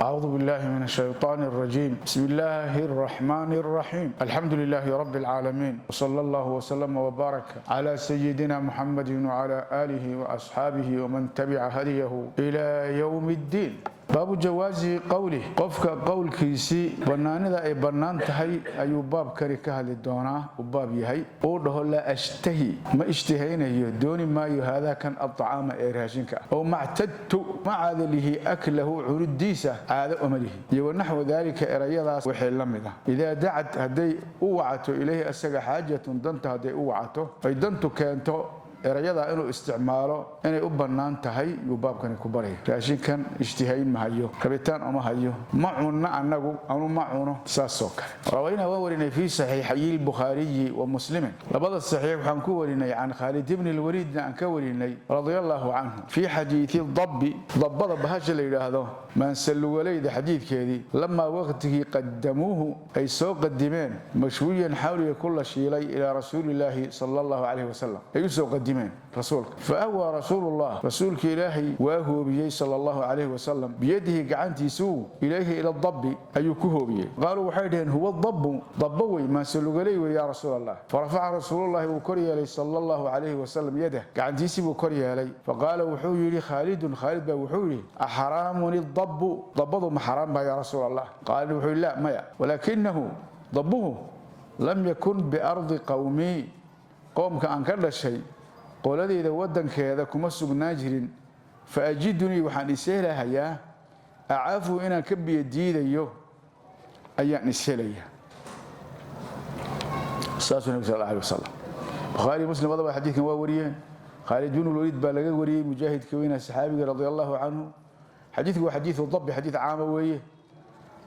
أعوذ بالله من الشيطان الرجيم. بسم الله الرحمن الرحيم. الحمد لله رب العالمين، وصلى الله وسلم وبارك على سيدنا محمد وعلى آله وأصحابه ومن تبع هديه إلى يوم الدين. Baabu jawaazi qowlih, qofka qowlkiisii bannaanida ay bannaan tahay ayuu baabkani ka hadli doonaa. Uu baab yahay uu dhaho: laa ashtahi, ma ishtihaynayo, dooni maayo, haadaa kan addacaama ee raashinka ah, oo mactadtu, ma caado lihi, aklahu, cunidiisa caado oma lihi, iyo wanaxwu daalika, erayadaas wixii la mid ah. Idaa dacad, hadday u wacato, ilayhi asaga, xaajatun, danta hadday u wacato, ay dantu keento erayadaa inuu isticmaalo, inay u bannaan tahay yuu baabkani ku baraya. Raashinkan ishtihayn ma hayo, rabitaan uma hayo, ma cunno annagu, anu ma cuno, saasoo kale. Rawaynaa, waan warinay, fii saxiixayi lbukhaariyi wa Muslimin, labada saxiix waxaan ku warinay, can Khaalid ibni lwaliidna aan ka warinay, radia allahu canhu, fii xadiidi dabbi, dabbada bahasha la yidhaahdo, maansalugalayda xadiidkeedii, lamaa waqtigii qadamuuhu, ay soo qadimeen, mashwiyan, xawliga ku la shiilay, ilaa rasuulillaahi sala allahu calayhi wasalam, ay u soo qadimeen rasuulka. Faahwaa rasuulullah, rasuulka Ilaahay waa hoobiyey, sala allahu calayhi wasalam, biyadihi, gacantiisuu, ilayhi, ila dabbi, ayuu ku hoobiyey. Qaaluu, waxay dhaheen: huwa dabbu, dabbo wey, maansalugaley wey, yaa rasuul Allah. Farafaca rasuulullahi, wuu kor yeelay, sala allahu calayhi wasalam, yadah, gacantiisii buu kor yeelay. Faqaala, wuxuu yidhi Khaalidun, Khaalid baa wuxuu yidhi: axaraamun idabbu, dabbadu ma xaraam baa, yaa rasuul Allah? Qaala, wuxuu yidhi: laa, maya, walaakinahu, dabbuhu, lam yakun biardi qowmii, qoomka aan ka dhashay qoladeyda waddankeeda kuma sugnaan jirin. Fa ajidunii, waxaan ishelahayaa, acaafuhu, inaan ka biyo diidayo ayaan ishelayaa. Saasuu nabig sal alla alay wasalam. Bukhaari, Muslim labadaba xadiidkan waa wariyeen. Khaalid bin Lwaliid baa laga wariyey, mujaahidka weynaa, saxaabiga, radia allahu canhu. Xadiidku waa xadiidu dabbi, xadiid caama weeye.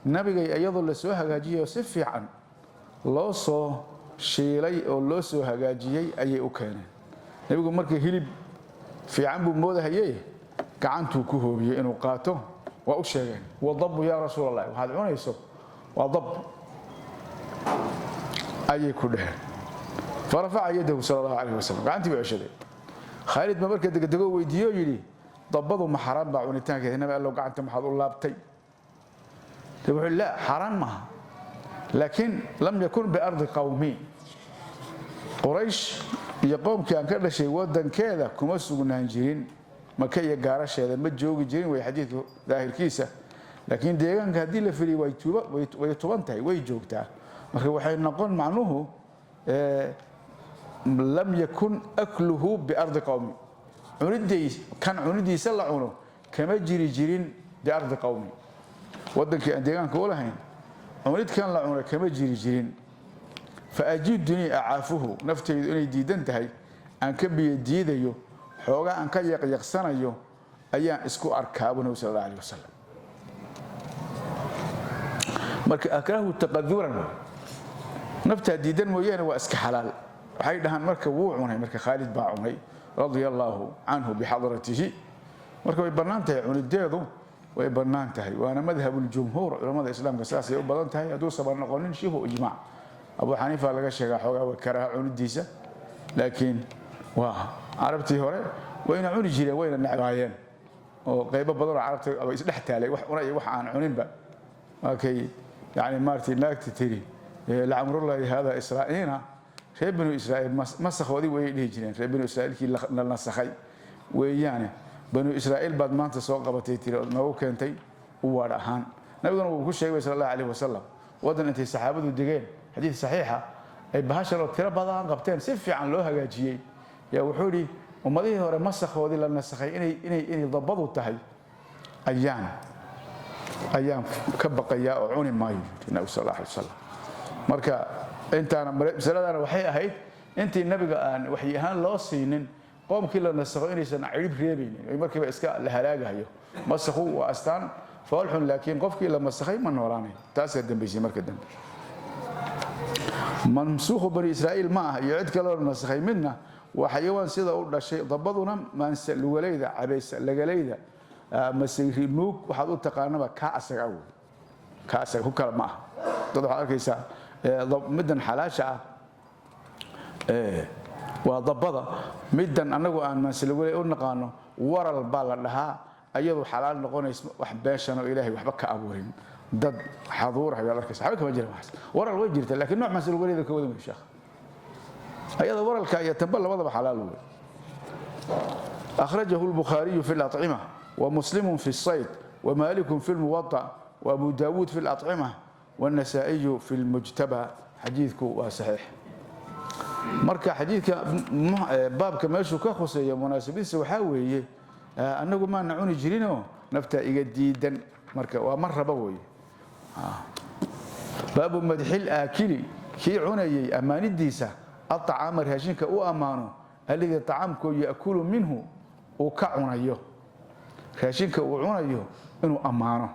Nabigay iyadoo la soo hagaajiyay oo si fiican loo soo shiilay oo loo soo hagaajiyey ayay u keeneen nebigu. Markii hilib fiican buu moodahaye, gacantuu ku hoobiyey inuu qaato. Waa u sheegeen: wa dabbu, yaa rasuul Allah, waxaad cunayso waa dab, ayay ku dheheen. Farafaca yadahu sala allahu calayhi wasalam, gacantii buu ceshaday. Khaalid ba marka degdego weydiiyo, yidhi: dabbadu ma xaraam baa cunitaankeeda, nabi Allow? Gacanta maxaad u laabtay? De wuxuu: laa, xaaraan maaha, laakiin lam yakun biardi qowmi, Quraysh iyo qoomkii aan ka dhashay waddankeeda kuma sugnaan jirin, Maka iyo gaarasheeda ma joogi jirin, way xadiidku daahirkiisa. Laakiin deegaanka haddii la firiyo way tuban tahay, way joogtaa. Marka waxay noqon macnuhu lam yakun akluhu biardi qowmi, cuniday kan cunidiisa la cuno kama jiri jirin, biardi qowmi, waddankii aan deegaanka u lahayn cunid kan la cuno kama jiri jirin. Faajidunii acaafuhu, naftaydu inay diidan tahay, aan ka biyo diidayo, xoogaa aan ka yaqyaqsanayo ayaan isku arkaa, buu nabi sal alla alih wasalam. Marka akrahu taqaduran, naftaa diidan mooyaane waa iska xalaal, waxay dhahaan. Marka wuu cunay, marka Khaalid baa cunay, radia allaahu canhu bixadratihi. Marka way bannaan tahay cunideedu, way bannaan tahay, waana madhabuljumhuur, culamada islaamka saasay u badan tahay, hadduusaba noqonin shibu ijmaac. Abu Xaniifa laga sheegaa xoogaa way karaaha cunidiisa, laakiin waa carabtii hore wayna cuni jireen, wayna necbaayeen, oo qaybo badan oo carabta way isdhex taalay wax cuna iyo wax aan cuninba. Waakay yani maaragtay naagti tiri: lacamrullahi hada israa'iina, reer binu Israa'iil masakhoodii wayay dhihi jireen, reer binu Israa'iilkii la nasakhay weeyaane, banu Israa'iil baad maanta soo qabatay, tiri, ood noogu keentay u waadh ahaan. Nabiguna wuu ku sheegay sala allahu calayhi wasalam waddan intay saxaabadu degeen, xadiid saxiixa, ay bahashan oo tiro badan qabteen, si fiican loo hagaajiyey, yaa wuxuu yidhi: ummadihii hore masakhoodii la nasakhay inay dabbadu tahay ayaan ka baqayaa oo cuni maayo, yidhi nabi sal alla alay wasalam. Marka intaana masaladaana waxay ahayd intii nabiga aan waxyi ahaan loo siinin qoomkii la nasakho inaysan cidhib reebaynin, ay markiiba iska la halaagahayo. Masakhu waa astaan foolxun, laakiin qofkii la masakhay ma noolaanayo. Taasaa dambaysay marka dambe. Mansuukhu bani Israa'iil ma aha iyo cid kaloo la nasakhay midna, waa xayawaan sida u dhashay. Dabaduna maanse lugalayda, cabaysa lagalayda, masayri nuug waxaad u taqaanaba, kaa asaga wey, kaa asaga ku kale ma aha. Dad waxaad arkaysaa middan xalaasha ah waa dabbada, middan annagu aan maanse lugalay u naqaano waral baa la dhahaa. Ayadu xalaal noqonaysa wax beeshan oo Ilaahay waxba ka abuurin. Dad xaduur ayaa arkaysa, waxba kama jiraan waxaas. Waral way jirta, laakiin nooc maas lagu leeyahay ka wada sheekh. Ayada waralka iyo tanba labadaba xalaal weey. أخرجه البخاري في الأطعمة، ومسلم في الصيد، ومالك في الموطأ، وأبو داود في الأطعمة، والنسائي في المجتبى. حديثك وصحيح. Marka xadiidka baabka meeshuu ka khuseeya munaasabadiisa waxaa weeye, annagu maana cuni jirinoo naftaa iga diidan. Marka waa mar raba weeye. Baabu madxil aakili, kii cunayey ammaanidiisa, aطcaama, raashinka u ammaano, alladii طacaamkoo ya'kulu minhu, uu ka cunayo, raashinka uu cunayo inuu ammaano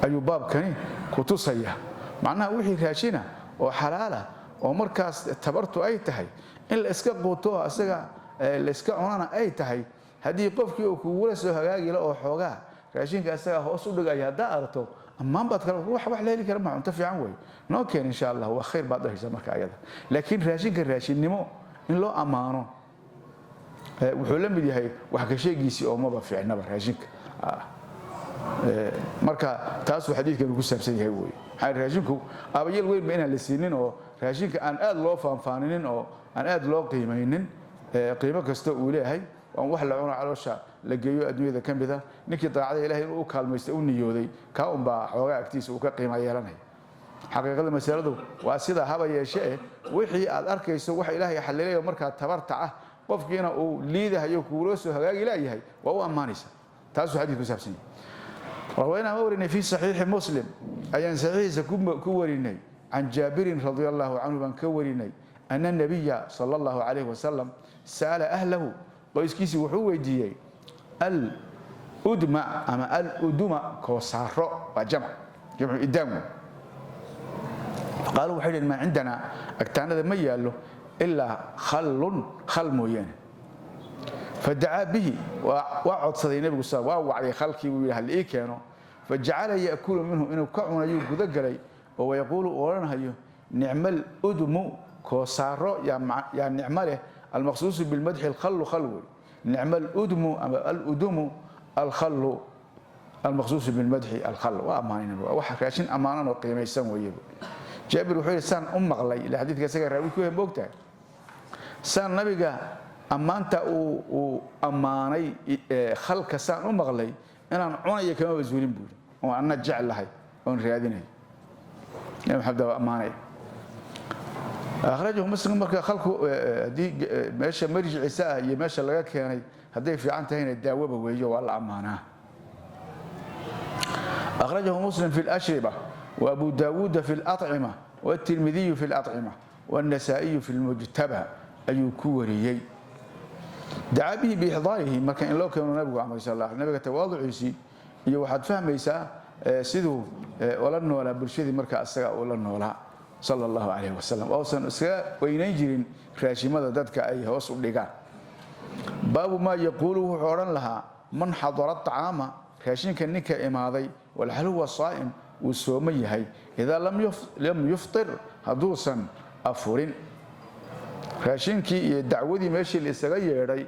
ayuu baabkani ku tusaya. Macnaha wixii raashina oo xalaala oo markaas tabartu ay tahay in la iska quuto, asaga la iska cunana ay tahay, haddii qofkii uu kugula soo hagaagila oo xoogaa raashinka asaga hoos u dhigaya haddaa aragto, ammaan baad kale. Wax la heli kara ma, cunto fiican wey, noo keen insha Allah, waa khayr baad dhahaysa marka ayada. Laakiin raashinka raashinnimo in loo ammaano wuxuu la mid yahay wax ka sheegiisii oo maba fiicnaba raashinka. Marka taasuu xadiidkan ku saabsan yahay wey. Maxaa raashinku aabayeel weyn ba inaan la siinin oo raashinka aan aad loo faanfaaninin oo aan aad loo qiimaynin. Qiimo kasta uu leeyahay waan wax la cuno, caloosha la geeyo adduunyada ka mid a. Ninkii daacada Ilahay inuu u kaalmaysta u niyooday, kaa unbaa xoogaa agtiisa uu ka qiima yeelanaya. Xaqiiqada masaladu waa sidaa. Haba yeeshee, wixii aad arkayso waxa Ilaahay xalilay oo markaa tabarta ah, qofkiina uu liidahayo, kuula soo hagaagi laayahay, waa u ammaanaysa. Taasuu xadiid ku saabsan yahay. Rawaynaa, ma warinay, fi saxiixi Muslim ayaan saxiixiisa ku warinay, can Jaabirin radia Allahu canhu baan ka warinay, ana nabiya sala Allahu calayhi wasalam sa'ala ahlahu, qoyskiisii wuxuu weydiiyey, aludma ama aluduma, koosaaro, waa jamc, jamcu idaam wey. Faqaaluu, waxay dhiheen, maa cindanaa, agtaanada ma yaallo, ilaa khallun, khal mooyaane. Fadacaa bihi, waa codsaday nebigu, waa wacday khalkii, buu yidhi hal ii keeno. Fajacala ya'kulu minhu, inuu ka cunayuu guda galay oo wayaquulu, uu odhanhayo, nicma aludmu, koosaaro yaa nicmo leh, almaqsuusu bilmadxi alkhallu, khal wey. Nicma aludmu ama aludumu alkhallu, almaqsuusu bilmadxi alkhal. Waa ammaanay, wax raashin ammaanan oo qiimaysan weeye. Jaabir wuxuu yidhi, saan u maqlay, ila xadiidka isaga raawi ku yahay, moogtahay, saan nabiga ammaanta uu ammaanay khalka saan u maqlay, inaan cunayo kama wasuulin buuri, oo anna jeclahay oon raadinayo. Nabi Maxamed waa ammaanay. Akhrajahu Muslim. Marka khalku haddii meesha marjiciisa ah iyo meesha laga keenay hadday fiican tahayna, daawaba weeyo, waa la ammaanaa. أخرجه مسلم في الأشربة، وأبو داود في الأطعمة، والترمذي في الأطعمة، والنسائي في المجتبى أي كوريي. دعا به بإحضاره، marka in loo keeno nabigu amray sal Allah. Nabiga tawaaduciisii iyo waxaad fahmaysaa siduu ula noolaa bulshadii marka asaga ula noolaa sala Allahu calayhi wasalam, uusan iskaga weynayn jirin raashimada dadka ay hoos u dhigaan. Baabu maa yaquulu, wuxuu odhan lahaa, man xadara acaama, raashinka ninka imaaday, walxal huwa saa'im, uu sooman yahay, idaa lam yuftir, hadduusan afurin. Raashinkii iyo dacwadii meeshii la isaga yeedhay,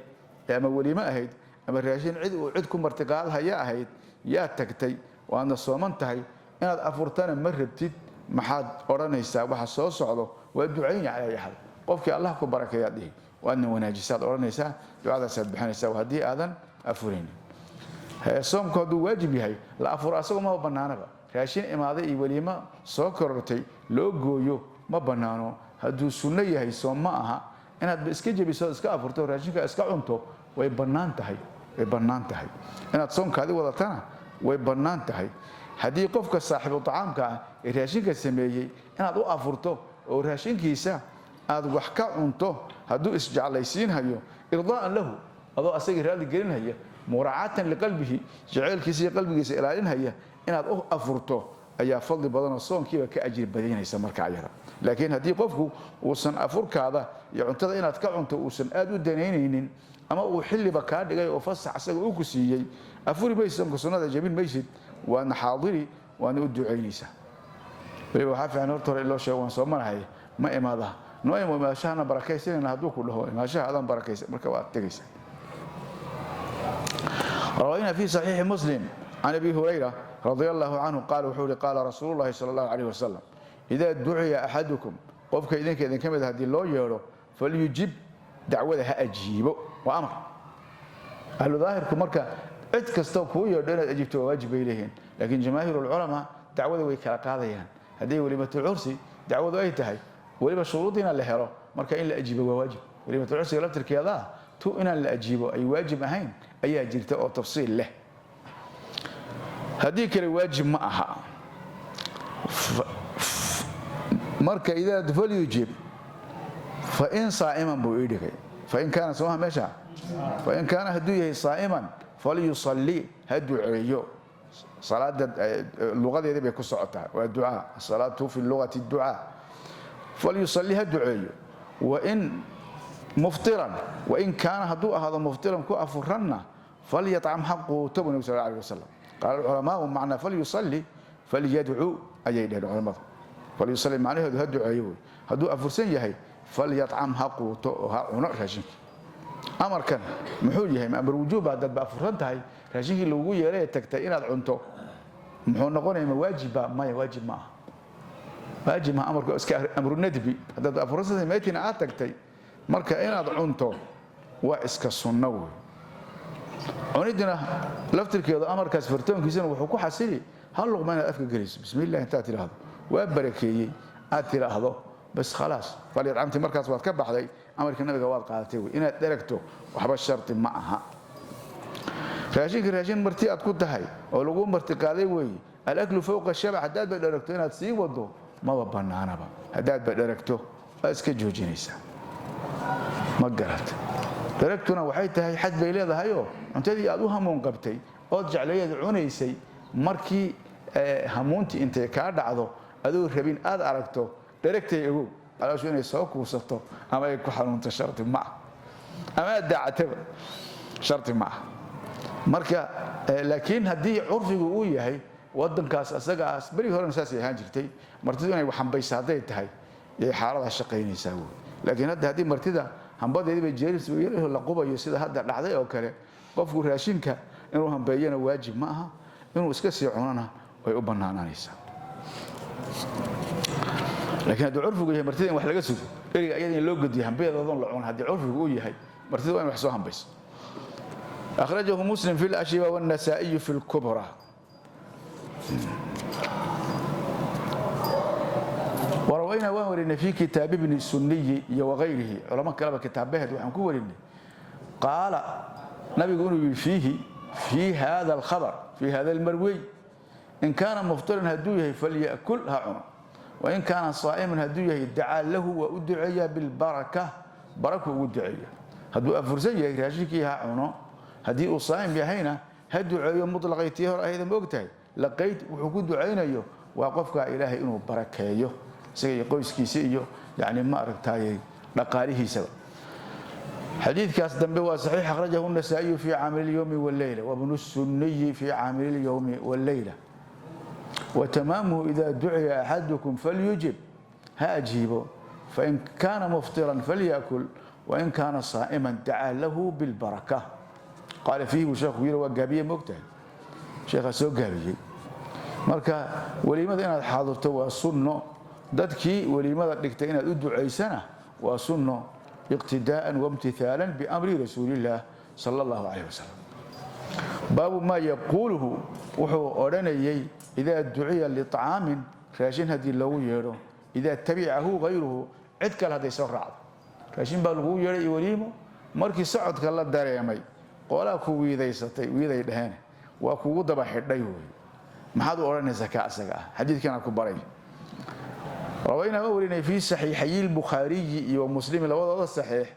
ama weliimo ahayd ama raashin cid uu cid ku martiqaadhaya ahayd, yaa tagtay, waadna sooman tahay, inaad afurtana ma rabtid, maxaad odhanaysaa? Waxa soo socdo waa ducayni. Calaa ayi xaal, qofkii Allah ku barakeeyaad dhihi, waadna wanaajisaad odhanaysaa, ducadaasaad bixinaysaa haddii aadan afuraynin. Soomku hadduu waajib yahay, la afuro asagoo maba bannaanaba. Raashin imaaday iyo weliimo soo korortay loo gooyo ma bannaano. Hadduu sunno yahay, soom ma aha, inaadba iska jebiso, iska afurto, raashinka iska cunto way bannaan tahay, way bannaan tahay. Inaad soonkaadi wadatana way bannaan tahay. Haddii qofka saaxiibu tacaamka ah ee raashinka sameeyey inaad u afurto oo raashinkiisa aad wax ka cunto, hadduu isjeclaysiinhayo, irdaa'an lahu, adoo asagii raalli gelinhaya, muraacatan liqalbihi, jaceylkiisa iyo qalbigiisa ilaalinhaya, inaad u afurto ayaa fadli badanoo soonkiiba ka ajri badinaysa marka ayada. Laakiin haddii qofku uusan afurkaada iyo cuntada inaad ka cunto uusan aad u danaynaynin, ama uu xilliba kaa dhigay oo fasax asaga uu ku siiyey, afuri maysid, soonka sunnada jabin maysid, waadna xaadiri, waadna u ducaynaysaa. Weliba waxaa fiican horta hore in loo sheego, waan soomanahay, ma imaada, noo imo, imaashahana barakaysanayna hadduu ku dhaho, imaashaha adaan barakaysan, marka waad tegaysaa. Rawayna fi saxiixi Muslim can Abi Hurayra radia Allahu canhu qaala, wuxuu ihi: qaala rasuulu llahi sala Allahu calayh wasalam: idaa duciya axadukum, qofka idinka idinka mid haddii loo yeedho, falyujib, dacwada ha ajiibo. Waa amar. Ahlu daahirku marka cid kastoo kuu yeedho inaad ajiibto waa waajib bay leeyihiin, laakiin jamaahiir ulculamaa dacwada way kala qaadayaan. Hadday welimatul cursi dacwadu ay tahay, weliba shuruudiina la helo, marka in la ajiibo waa waajib. Welimatul cursiga laftirkeeda ah tu inaan la ajiibo ay waajib ahayn ayaa jirta oo tafsiil leh. Haddii kale waajib ma aha. Marka idaa falyujib fain saa'iman buu ii dhigay, fain kaana somaha meesha, fain kaana hadduu yahay saa'iman falyusalli, ha duceeyo. Salaada luqadeedii bay ku socotaa, waa ducaa, asalaatu fi lugati ducaa. Falyusalli, ha duceeyo. Wain muftiran, wain kaana hadduu ahaado muftiran ku afuranna, falyacam, ha quuto buu Nabi sal alay wasalam. Qaala alculamaau: macnaa falyusalli falyadcuu ayay dheheen culamadu. Falyusalli macnaheedu ha duceeyo wey. Hadduu afursan yahay, falyacam, ha quuto oo ha cuno raashinka. Amarkan muxuu yahay? Ma amar wujuuba? Haddaad ba afursan tahay, raashinkii lagugu yeeray ee tagtay inaad cunto muxuu noqonaya? Ma waajibba? Maya, waajib ma aha, waajib ma amarku, iska amru nadbi. Haddaad afursan tahay meetina aad tagtay, marka inaad cunto waa iska sunno wey. Cunidina laftirkeedu amarkaas fartoonkiisana wuxuu ku xasili hal luqma inaad afka geliso, bismillah intaad tidhaahdo, waa barakeeyey aad tidhaahdo, bas khalaas. Falyadcamti markaas waad ka baxday amarkii Nabiga, waad qaadatay wey. Inaad dheragto waxba sharti ma aha. Raashinka raashin marti aad ku tahay oo lagu marti qaaday weeye. Alaklu fowqa shabac, haddaad ba dheragto inaad sii wado maba bannaanaba. Haddaad ba dheragto waa iska joojinaysaa. Ma garat? Dheragtuna waxay tahay xad bay leedahayoo cuntadii aad u hamuun qabtay ood jeclayeed cunaysay, markii hamuuntii intay kaa dhacdo adoo rabin aad aragto dheragtay, ogow calooshu inay soo kuusato ama ay ku xanuunto sharti ma ah, ama aad daacataba sharti ma ah. Marka laakiin haddii curfigu uu yahay wadankaas asagaas, berigi horena saasay ahaan jirtay, martidu inay hambaysa hadday tahay, yay xaaladaha shaqaynaysaa wey. Laakiin hadda haddii martida hambadeediiba jeeris la qubayo sida hadda dhacday oo kale, qofku raashinka inuu hambeeyana waajib ma aha, inuu iska sii cunana way u bannaanaanaysaa. Laakiin haddii curfigu yahay martida in wax laga sugo, dheriga ayada in loo gediyo hambeedadoon la cuno, haddii curfigu uu yahay martida waa in wax soo hambayso. أخرجه مسلم في الأشيبة والنسائي في الكبرى. وروينا waan warinay في kitaab ibni suniyi iyo wagayrihi, culamo kaleba kitaabaheed waxaan ku warinay, qaala nabigu inuu yihi fiihi, fii hada alkhabar, fii hada almarwiy: in kaana muftiran hadduu yahay, falyakul, ha cuno; wain kaana saa'iman hadduu yahay, dacaa lahu, waa u duceeyaa, bilbaraka, baraku ugu duceeya. Hadduu afursan yahay raashinkii ha cuno, haddii uu saa'im yahayna ha duceeyo. Mutlaqay tii hor ahayda, ma ogtahay? Laqayd wuxuu ku ducaynayo waa qofka Ilaahay inuu barakeeyo isaga iyo qoyskiisa iyo yani ma aragtaayey dhaqaalihiisaba. Xadiidkaas dambe waa saxiix. Akhrajahu النasaa'iyu fi caamili اlyowmi wاlleyla wabnu الsuniyi fi caamili اlyowmi wاlleyla. وتمامه: إذا دعي أحدكم فليجب، ha ajiibo، فإن كان مفطرا فليأكل، وإن كان صائما دعا له بالبركة. قال فيه buu sheekhu yiri. Waa gaabiye, moogtahay, sheekhaa soo gaabiyey. Marka weliimada inaad xaadirto waa sunno, dadkii weliimada dhigtay inaad u ducaysana waa sunno, iqtidaa'an wamtithaalan biamri rasuulillaah sala Allahu calayh wasalam. Baabu maa yaquuluhu, wuxuu odhanayey, idaa duciya liطcaamin, raashin haddii loogu yeedho, idaa tabicahu hayruhu, cid kale hadday soo raacdo. Raashin baa lagugu yeedhay iyo weliimo. Markii socodka la dareemay, qolaa ku wiidaysatay, wiiday dhaheen, waa kugu daba xidhay wey. Maxaad u odhanaysaa kaa asaga ah? Xadiidkana ku baray. Rawaynaa, waa warinay, fii saxiixayi lbukhaariyi iyo Muslimi, labadooda saxiix,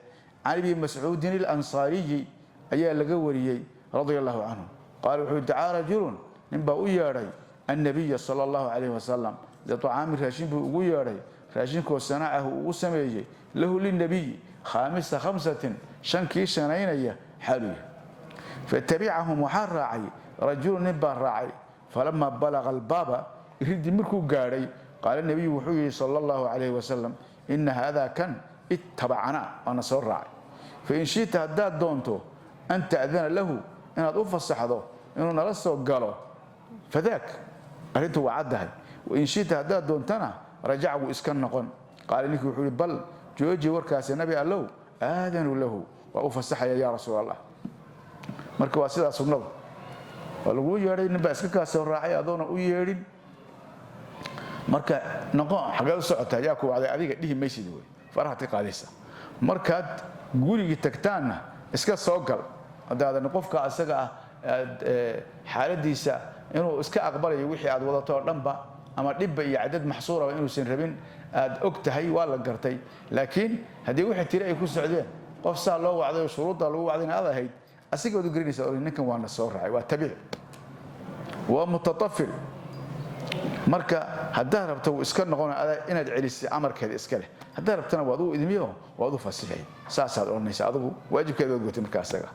can Abi Mascuudin alansaariyi ayaa laga wariyey radia Allahu canhu. Qaala wuxuu: dacaa rajulun, nin baa u yeedhay, annabiya sala Allahu calayhi wasalam liطacaami, raashin buu ugu yeedhay, raashinkoo sanacahu uu u sameeyey, lahu lilnabiyi, khaamisa khamsatin, shankii shanaynaya xaaluu yahay. Fatabicahum, waxaa raacay, rajulun, nin baa raacay. Falamaa balaga albaaba, iridii markuu gaadhay, qaala nebiyu, wuxuu yidhi sala Allahu calayhi wasalam: ina haadaa kan ittabacana, waana soo raacay, fain shita, haddaad doonto, an ta'dana lahu, Inaad u fasaxdo inuu nala soo galo, fadaak, arrintu waa caddahay. Wain shita, haddaad doontana, rajac, wuu iska noqon. Qaala, ninkii wuxuu yihi: bal, jooji warkaasi, Nabi Allow, aadanu lahu, waa u fasaxaya, yaa Rasuul Allah. Marka waa sidaa sunnadu. Waa laguu yeedhay, nin baa iska kaa soo raacay adoona u yeedhin. Marka noqon, xageed u socotaa, yaa ku wacday adiga, dhihi maysid wey, farahaad ka qaadaysa. Markaad gurigii tagtaanna iska soo gal. Haddaadan qofka asaga ah aad xaaladiisa inuu iska aqbalayo wixii aad wadato oo dhanba, ama dhibba iyo cadad maxsuuraba inuusan rabin aad og tahay, waa la gartay. Laakiin haddii wixii tiri ay ku socdeen, qof saa loo wacday oo shuruudda lagu wacdayna aad ahayd, asiga waad u gelinaysaa oo ninkan waana soo raacay, waa tabiic, waa mutatafil. Marka haddaad rabto wuu iska noqon, inaad celisay amarkeeda iska leh. Haddaad rabtana waad u idmiyo, waad u fasixay, saasaad odhanaysa. Adigu waajibkeeda waad gotay. Marka asaga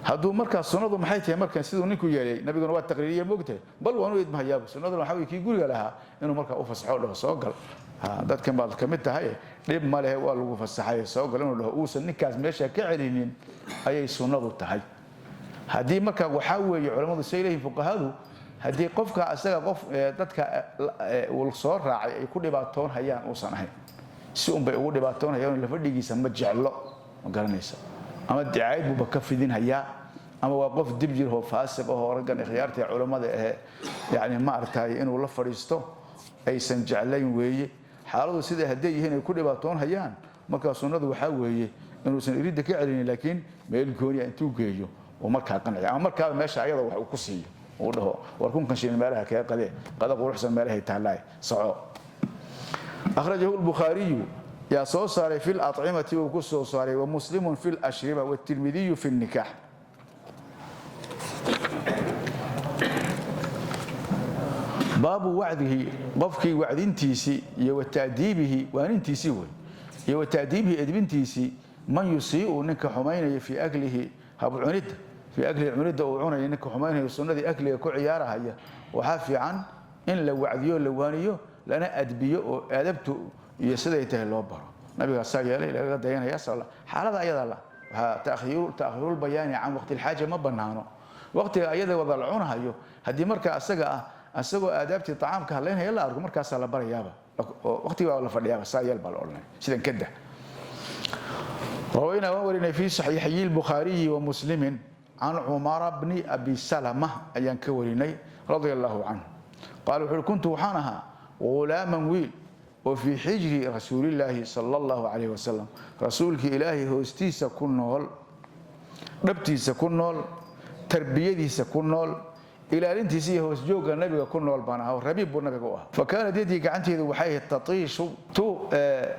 hadduu markaa sunnadu maxay tahay? Markan siduu ninku yeelay, nabiguna waa taqriiriye, moogtahay, bal waan u idmahayaaba. Sunnaduna waxaa weye kii guriga lahaa inuu markaa u fasaxo, dhaho: soo gal, dadkan baad ka mid tahay, dhib ma lehe, waa lagu fasaxay, soo gal, inuu dhaho, uusan ninkaas meesha ka celinin ayay sunnadu tahay. Haddii marka waxaa weeye culammadu say leeyihin, fuqahadu, haddii qofka asaga qof dadka uu soo raacay ay ku dhibaatoon hayaan uusan ahayn, si unbay ugu dhibaatoonhayaan, lafadhigiisa ma jeclo, ma garanaysa, ama dicaayad buuba ka fidinhayaa, ama waa qof dib jir oo faasiq ahoo raggan ikhyaarta culammada ahe yani ma aragtaay inuu la fadhiisto aysan jeclayn weeye. Xaaladu sida hadday yihiin ay ku dhibaatoon hayaan, markaa sunnadu waxaa weeye inuusan iridda ka celinin, laakiin meel gooniya intuu geeyo uu markaa qanciyo, ama markaaba meesha ayada wax uu ku siiyo, uu dhaho: war, 1000-kan shilin meelaha kaga qadee, qada quruxsan meelahay taalaay, soco. Akhrajahu lbukhaariyu yaa soo saaray fi lacimati uu ku soo saaray, wa Muslimun fi lashriba, watirmidiyu fi nnikaax. Baabu wacdihi, qofkii wacdintiisii iyo wa ta'diibihi, waanintiisii wey, iyo wa ta'diibihi, edbintiisii, man yusii'u, ninka xumaynaya, fii aklihi, habcunidda, fii aklihi, cunidda uu cunayo ninka xumaynayo, sunnadii akliga ku ciyaarahaya, waxaa fiican in la wacdiyo, la waaniyo, lana adbiyo oo aadabtu iyo siday tahay loo baro. Nabigaasaa yeelay, lagaga dayanaya sal. Xaalada ayada la waxaa ta'khiirulbayaani can waqti ilxaaja ma bannaano. Waqtiga ayada wada la cunahayo, haddii marka asaga ah asagoo aadaabtii tacaamka hadlaynaya la arko, markaasaa la barayaaba oo waqtiga baa la fadhiyaaba, saa yeel baa la odhanaya, sidan kada. Rawaynaa, waan warinay, fi saxiixayi lbukhaariyi wa Muslimin can Cumara bni Abi Salama ayaan ka warinay, radia allahu canhu, qaala wuxu uhi: kuntu, waxaan ahaa, ghulaaman, wiil oo, fii xijri Rasuulillaahi sala allahu calayhi wasalam, rasuulkii Ilaahay hoostiisa ku nool, dhabtiisa ku nool, tarbiyadiisa ku nool, ilaalintiisa iyo hoosjoogga nabiga ku nool baan ahaa. Rabiib buu nabiga u ahaa. Fa kaanat yadii, gacanteedu waxay ahayd, tatiishu, tu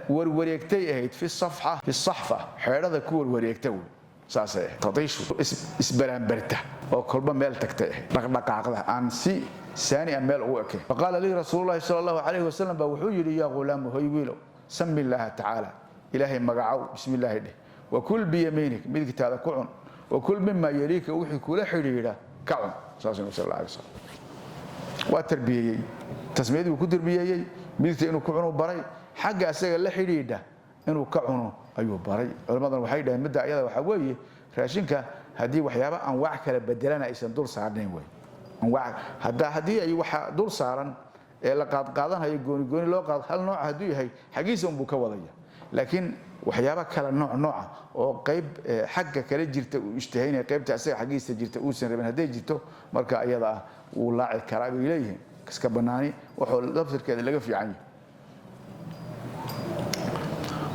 warwareegtay ahayd, fi safxa, fi saxfa, xeedhada ku warwareegta wey, saasay ahayd. Tatiishu isbaraanbarta oo kolba meel tagtay ahayd, dhaqdhaqaaqda aan si saani a meel ugu ekayn. Faqaala lii Rasuululahi sala allahu calayhi wasalam baa wuxuu yidhi: yaa ghulaamu, hoy wiilow, sami illaaha tacaala, Ilaahay magacow, bismi illaahi dheh, wakul biyamiinik, midigtaada ku cun, wakul mima yaliika, wixii kula xidhiidha ka cun. Saasuu nabi sal alla alay wasalam waa tarbiyeeyey. Tasmiyadii buu ku tarbiyeeyey, midigta inuu ku cunu baray, xagga asaga la xidhiidha inuu ka cuno ayuu baray. Culimmaduna waxay dhaheen midda ayada waxaa weeye raashinka haddii waxyaaba anwaac kala bedelana aysan dul saarnayn wey. Anwaac hadda haddii ay waxa dul saaran ee la qaadqaadanhayo gooni gooni loo qaad, hal nooc hadduu yahay, xaggiisa unbuu ka wadaya. Laakiin waxyaaba kala nooc nooca oo qayb xagga kale jirta uu ishtihaynaya, qaybta asaga xaggiisa jirta uusan rabin hadday jirto, marka ayada ah wuu laaci karaa bay leeyihiin, iska bannaani, wuxuu laftirkeeda laga fiican yahay.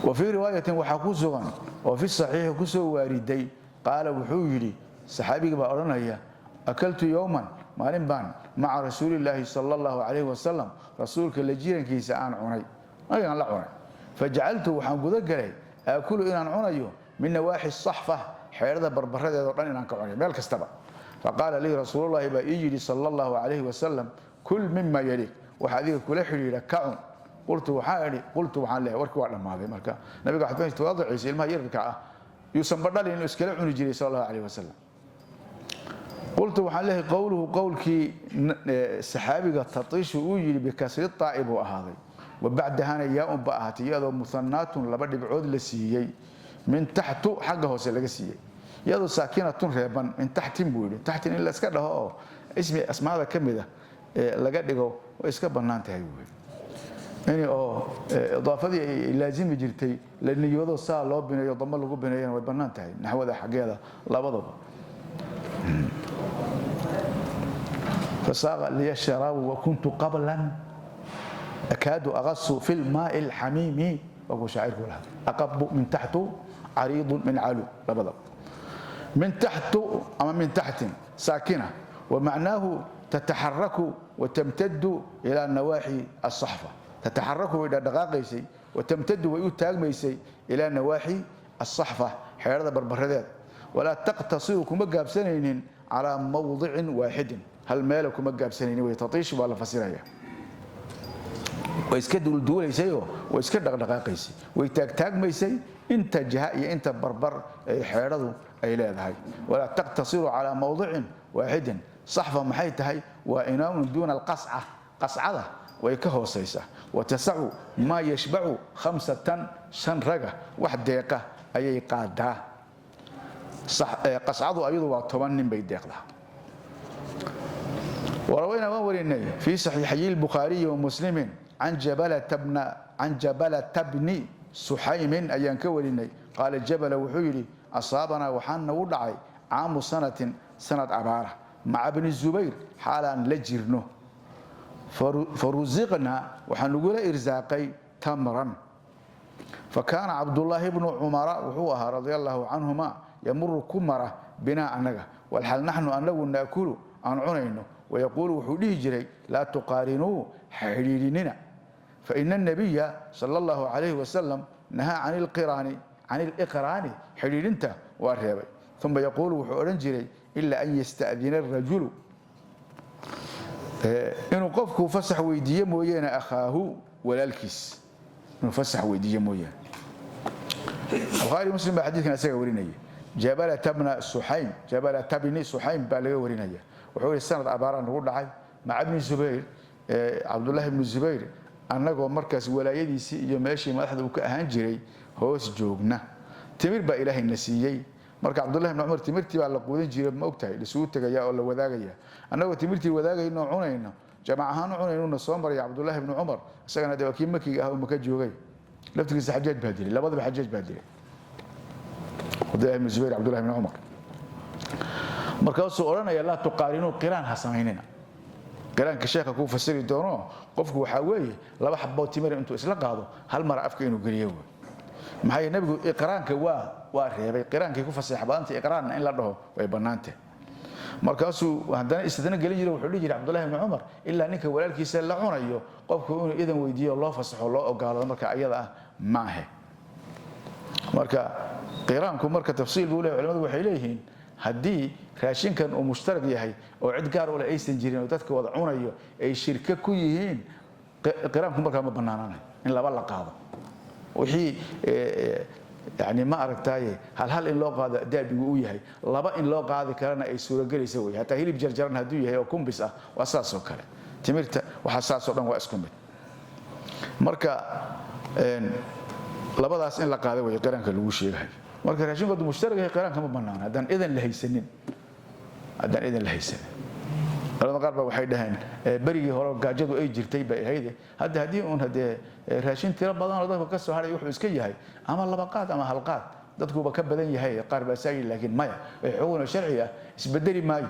Wa fii riwaayatin, waxaa ku sugan oo fi saxiixi ku soo waariday, qaala, wuxuu yidhi, saxaabiga baa odhanaya: akaltu yowman, maalin baan, maca Rasuulillaahi sala allahu calayhi wasalam, rasuulka la jirankiisa aan cunay, nabigaan la cunay. Fajacaltu, waxaan guda galay, aakulu, inaan cunayo, min nawaaxi saxfa, xeedhada barbaradeeda o dhan inaan ka cunayo, meel kastaba. Faqaala lii Rasuulullahi baa ii yidhi sala allahu calayhi wasalam: kul mima yaliik, waxa adiga kula xidhiidha ka cun. Qultu, waxaa idhi, qultu, waxaan leeyahay, warkii waa dhammaaday. Marka nabiga waxaad fahamtay tawaduciisa, ilmaha yararka ah yuusan badhalin inuu iskala cuni jiray sala allahu calayhi wasalam. Qultu, waxaan leeyahay, qowluhu, qowlkii saxaabiga, tatiishu uu yidhi, bikasri taa'i buu ahaaday, wa bacdahana yaa-un ba ahaatay, iyadoo muhanaatun laba dhibcood la siiyey, min taxtu, xagga hoose laga siiyey. Iyadoo saakinatun reeban min taxtin buu yidhi. Taxtin in la iska dhaho oo ismi asmaada ka mid ah laga dhigo way iska bannaan tahay buu yidhi. In oo idaafadii ay laazimi jirtay la niyoodo saa loo bineeyo, damo lagu bineeyana way bannaan tahay naxwada xaggeeda labadaba. Fasaaqa liya sharaabu wa kuntu qablan akaadu aqasu fi lmaai alxamiimi, waa kuu shaacirku lahaa, aqabu min taxtu cariidun min calu, labadaba min taxtu ama min taxtin saakina. Wamacnaahu tataxaraku watamtadu ilaa nawaaxi asaxfa. Tataxaraku way dhaqdhaqaaqaysay, watamtadu way u taagmaysay, ilaa nawaaxi asaxfa, xeerada barbaradeeda. Walaa taqtasiru, kuma gaabsanaynin, calaa mawdicin waaxidin, hal meela kuma gaabsanaynin. Way tatiish baa la fasiraya, way iska duulduulaysayoo way iska dhaqdhaqaaqaysay, way taagtaagmaysay inta jiha iyo inta barbar ay xeedhadu ay leedahay. Walaa taqtasiru calaa mawdicin waaxidin. Saxfa maxay tahay? Waa inaamun duuna alqasca, qascada way ka hoosaysaa. Watasacu maa yashbacu khamsatan, shan raga wax deeqa ayay qaadaa. Qascadu ayadu waa 10 nin bay deeqdaa. وروينا وورينا في صحيحي البخاري ومسلم عن جبلة بن سحيم أيان كوريني، قال جبل وحيري: أصابنا وحنا ودعي عام سنة، سنة عبارة، مع ابن الزبير حالا لجرنه، فرزقنا وحنقول إرزاقي تمرا، فكان عبد الله بن عمر وهو رضي الله عنهما يمر كمرة بنا أنغا والحال نحن أنه نأكل أن عنينه، ويقول وحوليه جري: لا تقارنوا حريرنا، فإن النبي صلى الله عليه وسلم نهى عن القران، عن الإقران، حريرنتا وارهبي. ثم يقول وحورن جري: إلا أن يستأذن الرجل، inuu qofku fasax weydiiye mooyeene، أخاه walaalkiis inuu fasax weydiiye mooyaane. Bukhaari Muslim baa xadiidkan isaga warinaya. Jabalata bna Suxaym, Jabalata bni Suxaym baa laga warinaya. Wuxuu yihi: sanad abaaraan nagu dhacay maca bni Zubayr, Cabdullahi bni Zubayr, annagoo markaas walaayadiisii iyo meeshii madaxda uu ka ahaan jiray hoos joogna. Timir baa Ilaahay na siiyey. Marka Cabdullahi bni Cumar timirtii baa la quudin jiray, ma ogtahay, laisugu tegaya oo la wadaagaya. Annagoo timirtii wadaagayno oo cunayno, jamac ahaan u cunaynuna soo maraya Cabdullahi bni Cumar. Isagana dee waa kii makiga ah oo Maka joogay laftigiisa. Xajaaj baa dilay, labadaba Xajaaj baa dilay, Cabdullahi bni Zubayr, Cabdullahi bni Cumar. Markaasuu odhanaya: laa tuqaarinuu, qiraan ha samaynina. Qiraanka sheekha kuu fasiri doono. Qofku waxaa weeye laba xaboo timir intuu isla qaado hal mara afka inuu geliyo wey. Maxaa yeele nabigu iqraanka waa reebay. Qiraankay ku faseex badanta, iqraanna in la dhaho way bannaantah. Markaasuu haddana istidna gelin jiray. Wuxuu dhihi jiray Cabdullahi bni Cumar: ilaa ninka walaalkiisa la cunayo qofku inuu idan weydiiyo, loo fasaxo, loo ogolaado marka ayada ah maahe. Marka qiraanku marka tafsiil buu leeyahay. Culimadu waxay leeyihiin haddii raashinkan uu mushtarak yahay oo cid gaar u leh aysan jirin oo dadka wada cunayo ay shirka ku yihiin, qiraanku markaa ma bannaanaanayo in laba la qaado. Wixii yani ma aragtaaye hal hal in loo qaado daabigu uu yahay, laba in loo qaadi karana ay suuragelaysa wey. Hataa hilib jarjaran hadduu yahay oo kumbis ah waa saas oo kale. Timirta waxaa saas oo dhan waa isku mid. Marka labadaas in la qaado wey qiraanka lagu sheegayo. Marka raashinku hadduu mushtarak yahay, qiraanka ma banaana haddaan idan la haysanin, haddaan idan la haysanin. Culamada qaar baa waxay dhaheen berigii hore gaajadu ay jirtay bay ahayd. Hadda haddii uun hadee raashin tiro badan oo dadka ka soo haray wuxuu iska yahay ama laba qaad ama hal qaad, dadkuba ka badan yahay, qaar baa saagi. Laakiin maya, xugun sharci ah isbedeli maayo.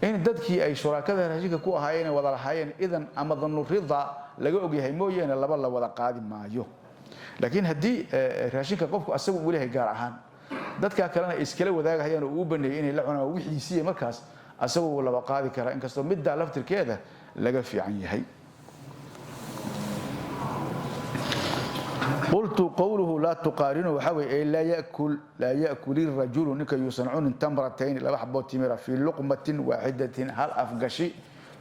In dadkii ay shuraakada raashinka ku ahaayeen wada lahaayeen idan ama danu rida laga ogyahay mooyaane, laba la wada qaadi maayo. Laakiin haddii raashinka qofku asagu uu leeyahay gaar ahaan, dadka kalena ay iskala wadaagahayaan oo uu baneeyay inay la cunaan wixiisii, markaas asagu wuu laba qaadi karaa, inkastoo middaa laftirkeeda laga fiican yahay. قلت: قوله لا تقارنوا waxaa ay لا يأكل، لا يأكل الرجل، ninka yuusan cunin، تمرتين laba xaboo timira، في لقمة واحدة hal afgashi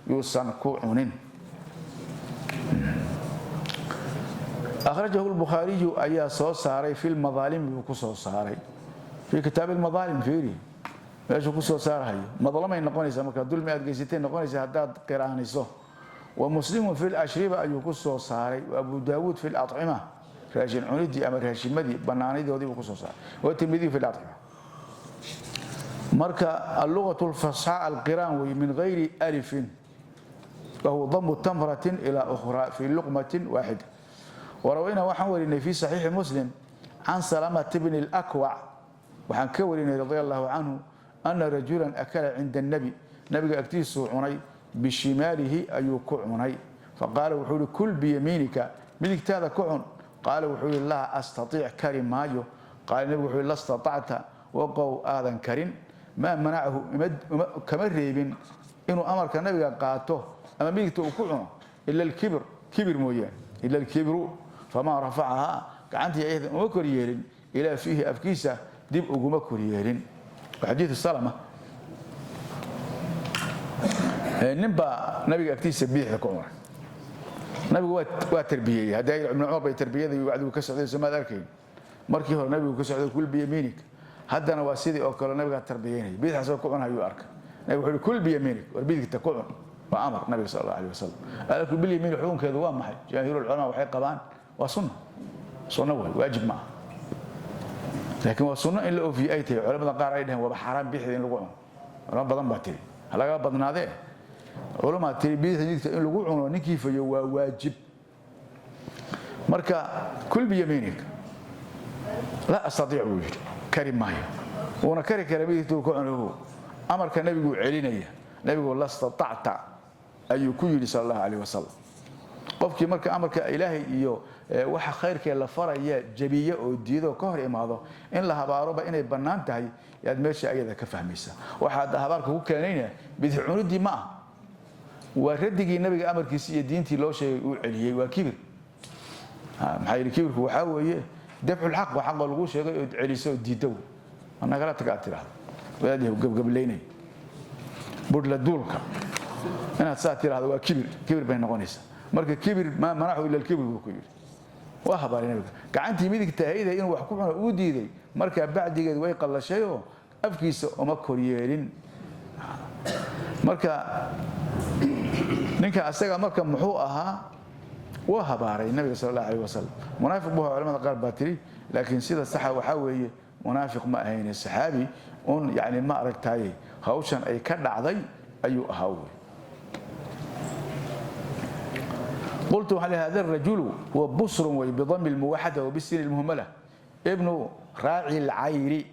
yuusan ku cunin. أخرجه البخاري ayaa soo saaray في المظالم buu ku soo saaray، في كتاب المظالم. Fiiri meeshuu ku soo saarahayo. Madlamay noqonaysaa marka, dulmi aad geysatay noqonaysaa haddaad qiraaniso. ومسلم في الأشربة ayuu ku soo saaray، وأبو داود في الأطعمة، raashin cunidii ama raashimadii banaanidoodii buu ku soo saaray، والترمذي في الأطعمة. Marka alluqatu alfasxaa alqiraan wey min gayri alifin, wahuwa damu tamratin ilaa ukhraa fii luqmatin waaxida. Warawayna, waxaan warinay fi saxiixi Muslim can Salamata bni Alakwac, waxaan ka warinay radia allahu canhu, ana rajulan akala cinda annabi, nabiga agtiisuu cunay, bishimaalihi ayuu ku cunay. Faqaala, wuxuu ihi: "Kul biyamiinika, midigtaada ku cun." Qaala, wuxuu yihi: "Laa astaiic, kari maayo." Qaala, nabigu wuxuu yihi: "La statacta, waqow aadan karin." Maa manacahu, kama reebin inuu amarka nabiga qaato ama midigta uu ku cuno, ila alkibr, kibir mooyaane, ila alkibru. Famaa rafacahaa, gacantii ayada uma kor yeelin, ilaa fiihi, afkiisa dib uguma kor yeelin. Xadiidu Salama, nin baa nabiga agtiisa bidixda ku cunay. Nabigu waa tarbiyeeyey. Haddii Ibnu Cumar bay tarbiyada iyo wacdigu ka socday, soomaad arkayn? Markii hore nabigu ka socday "kul biyamiinik", haddana waa sidii oo kale, nabigaa tarbiyeynaya. Bidixaasoo ku cunayuu arkay. Nabigu wuxuu yidhi: "Kul biyamiinik, war bidigta ku cun." Waa amar nabiga sal allahu alayh wasalam. Alaklu bilyamiin xukunkeedu waa maxay? Jamaahiirul culamaa waxay qabaan waa sunna, sunno way, waajib ma aha, laakiin waa sunno in la oofiye ay tahay. Culamada qaar ay dhaheen waaba xaaraan bidixda in lagu cuno. Culamo badan baa tiri, ha laga badnaadee, culamaa tiri bidixda midigta in lagu cuno ninkii fayo waa waajib. Marka "kul biyamiinik", "laa astatiic" buu yidhi, kari maayo. Wuuna kari kara midigta uu ku cuno. Amarka nabiguu celinaya. Nabigu "la statacta" ayuu ku yidhi sal allahu alayh wasalam. Qofkii marka amarka Ilaahay iyo waxa khayrkee la faraya jabiye oo diido, ka hor imaado, in la habaaroba inay bannaan tahay yaad meesha ayada ka fahmaysa. Waxa hadda habaarka ku keenayna bidix cunidii ma ah, waa radigii nabiga amarkiisi iyo diintii loo sheegay uu celiyey, waa kibir. Maxaa yidhi? Kibirku waxaa weeye dafculxaq, waa xaqoo lagu sheegay ood celiso oo diiddo wey, nagala tag aad tidhaahdo, wadaad gabgablaynay, budhla duulka inaad saa tidhaahdo waa kibir, kibir bay noqonaysaa. Marka kibir, maa manaxu ila alkibir buu ku yidhi. Waa habaaray nabiga. Gacantii midigta ahayd inuu wax ku cuno uu diiday, markaa bacdigeed way qallashayoo afkiisa uma koryeelin. Marka ninka asaga marka muxuu ahaa? Waa habaaray nabiga sal allahu alayh wasalam. Munaafiq buu ahaa culamada qaar baa tiri, laakiin sida saxa waxaa weeye munaafiq ma ahayne, saxaabi un yani ma aragtaaye hawshan ay ka dhacday ayuu ahaa wey. قلت هل هذا الرجل هو بصر بضم الموحدة وبالسين المهملة، ابن راعي العير،